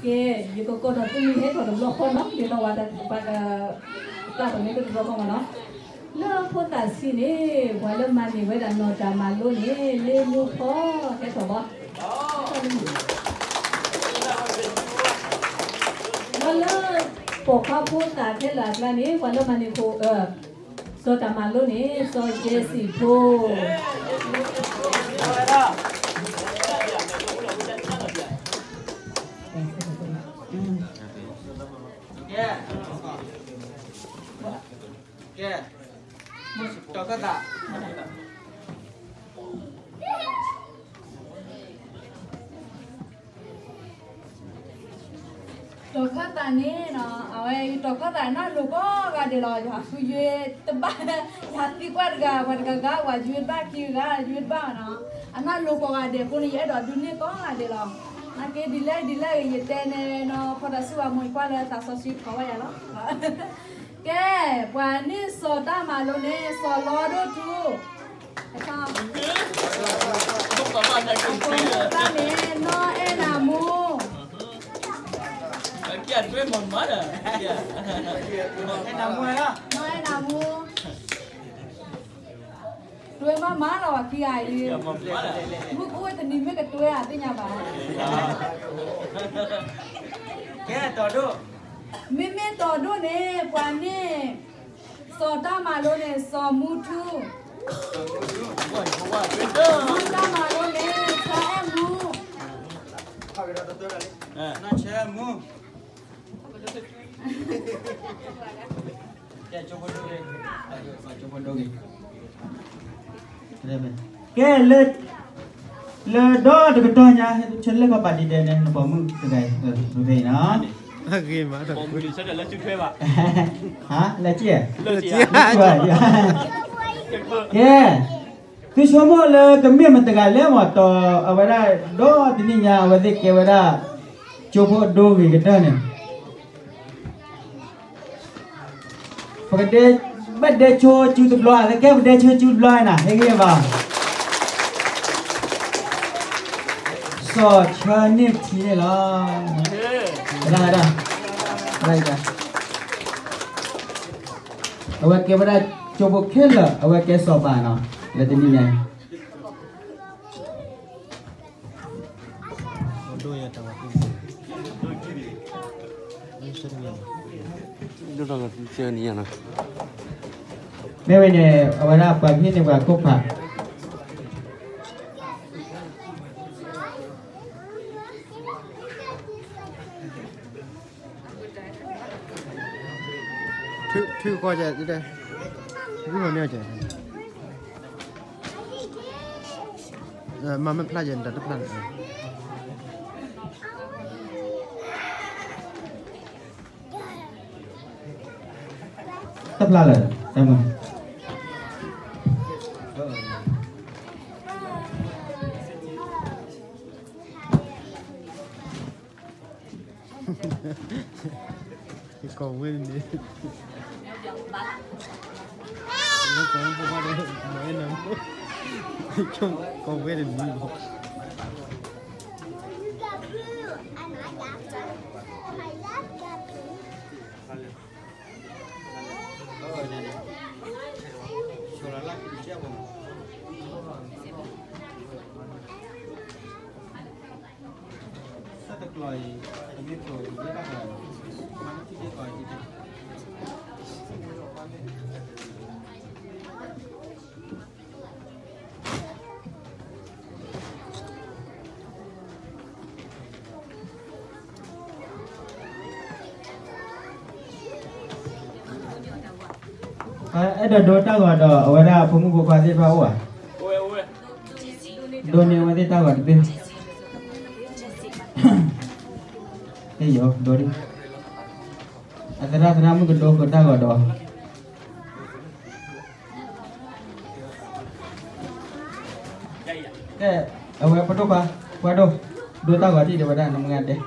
ကဲ, ယကကိးထီၣ်သုမံၤဟဲထီၣ်တဘျီဃီနီၤ, ဒ်သိးပှၤတ, ပှၤတ, တၢ်ပမ့ၢ်ကတဘျီဃီမးနီၤ. လၢဖိသၣ်ဆံးန့ၣ် ပှၤလၢမၤန့ၢ်ဝဲဒၣ်နီၢ်တၢ်မၤလိန့ၣ် လ့မူဖီ ဟဲထီၣ်ဘီ. ဒီးလၢပိာ်ခွါဖိသၣ်ခဲလၢာ်အကျါန့ၣ် ပှၤလၢမၤန့ၢ်ခိၣ်, စီၤတၢ်မၤလိန့ၣ် စီၤယဲစံးဖိ ကဲ, ကဲ, တီၤခၢၣ်သး, တီၤခၢၣ်သးန့ၣ်နီၤ, အဝဲယတီၤခၢၣ်သးအနၢ်လိၤကိးဂၤဒဲးလီၤ, ယဟးဃုယွ့တဘၣ်, ယဟးသံကွၢ်တဂၤ, ပှၤတဂၤဂၤ, ပှၤယွ့တဘၣ်ခံဂၤ, ယွ့တဘၣ်နီၤ, အနၢ်လိၤကိးဂၤဒဲးအဃိန့ၣ် ယအဲၣ်ဒိးဒုးန့ၢ်ကိးဂၤဒဲးလီၤ. နာ်က့ဒ်လဲၣ်ဒ်လဲၣ်ဂ့ၤ ယတဲန့ၣ်နီၤ, ဖီတၢ်စုဝဲမူၤကွၢ်လၢသးစီဆှံဖီဝဲယၤလီၤ. ကဲ, ပှၤန့ၢ်စီၤတၢ်မၤလိန့ၣ် စီၤလီဒိၣ်ထူ, အဖိမုၣ်တၢ်န့ၣ် နီၢ်အဲၣ်နၤမူ, နီၢ်အဲၣ်နၤမူ, တွဲမးမးလီၤ ပှၤခံဂၤအံၤ, မုၢ်ကအိၣ်တနံၤမ့ၢ်ကတွဲဧါ သ့ၣ်ညါဘၣ်. ကဲ, မ့မ့ၢ်တီၤဒိၣ်န့ၣ် ပှၤန့ၢ်စီၤတၢ်မၤလိန့ၣ် စီၤမူထူ, မူတၢ်မၤလိန့ၣ် ဆၢအဲၣ်မူ, ဆၢအဲၣ်မူ ကဲ, လၢ, လၢဒီတကတီၢ်ညါ ဆၢလၢကီးပာ်ဒံးဒဲးန့ၣ် နပိာ်မုၣ်တဂၤအံၤ, ဖဲအံၤနီၤ, လၢက့, ကဲ, သုဆိကမိၣ်လၢကမ့ၢ်မတၤတဂၤလဲၣ်မး တီၤအဝဲဒၣ် ဒီတနံၣ်ညါ အဝဲသ့ၣ်ကဲဝဲဒၣ် ကၠိဖိအဒိဂ့ၤကတၢၢ်န့ၣ် ပကဒဲ, ဘၣ်ဒဲဆိကၠူတဘျီ, ကဲပဒဲဆိကၠူတဘျီနၤ, ဟ့ၣ်ဂံၢ်ဘါ, စီၤဆၢန့ၢ်ထံန့ၣ်လီၤ. အဝဲကဲဝဲဒၣ်ကၠိဖိခဲလၢာ်, အဝဲကဲစီၤပၤနီၤ, လၢတနံၣ်ညါ မ့ၢ်ဝဲန့ၣ် အဝဲဒၣ်ပှၤဟံးန့ၢ်ပှၤခိၣ်ဖး ထု, ထုကီၢ်ကဲ, မၤမ့ၢ်ကဲ, မၤမ့ၢ်ဖျါကဲ တၢ်တဖျါန့ၣ်, တဖျါလၢၤ, တၢ်မၤ ကီၢ်ဝဲန့ၣ်, ကီၢ်ဝဲန့ၣ်, အဲၣ်ဒိးဒိတၢ်ဂီၤဒီး အဝဲဒၣ်ဖိမုၣ်ဖိခွါသ့ၣ်တဖၣ်အိၣ်ဧါ, ဒိန့ၢ်အဝဲသ့ၣ်တၢ်ဂီၤတဘ့ၣ်, ဒိ, အသရၣ်သရၣ်မုၣ်ကဒိဃုာ်တၢ်ဂီၤဒီး ကဲ, အဝဲပဒိၣ်ခွါ, ခွါဒိၣ်, ဒိတၢ်ဂီၤထံၣ်ဒီးဝဲဒၣ်နမုၢ်ဂၤဒဲး,